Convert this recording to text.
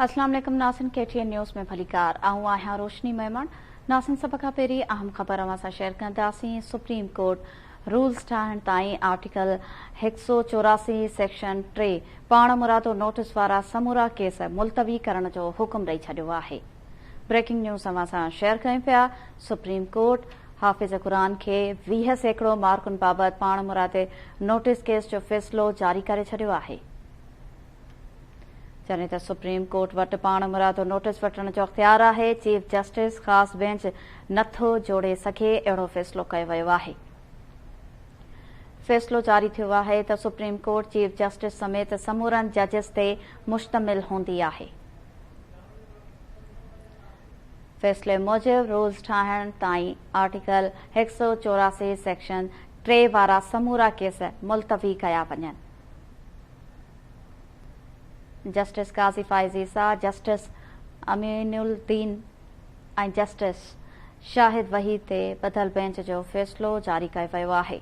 اسلام عليڪم ناظرين ڪي ٽي اين نيوز ۾ ڀليڪار آئون آهيان روشني ميمڻ ناظرين سڀ کان پهرين اهم خبر اوهان سان شيئر ڪنداسين سپريم ڪورٽ رولز ٺاهڻ تائين آرٽيڪل 184 سيڪشن 3 پاڻمرادو نوٽيس وارا سمورا ڪيس ملتوي ڪرڻ جو حڪم ڏئي ڇڏيو آهي بريڪنگ نيوز اوهان سان شيئر ڪيون پيا سپريم ڪورٽ حافظ قرآن کي 20% مارڪن بابت پاڻمرادي نوٽيس ڪيس جو فيصلو جاري ڪري ڇڏيو آهي. جڏهن ته سپريم ڪورٽ وٽ پاڻمرادو نوٽيس وٺڻ جو اختيار آهي، چيف جسٽس خاص بينچ نٿو جوڙي سگهي، اهڙو فيصلو ڪيو ويو آهي. فيصلو جاري ٿيو آهي ته سپريم ڪورٽ چيف جسٽس سميت سمورن ججز تي مشتمل هوندي آهي. فيصلي موجب رولز ٺاهڻ تائين آرٽيڪل 184 سيڪشن 3 وارا سمورا ڪيس ملتوي ڪيا وڃن. Justice Qazi Faez Isa, justice Amin Uddin ۽ justice Shahid Waheed تي ٻڌل بينچ جو فيصلو جاري ڪيو ويو آهي.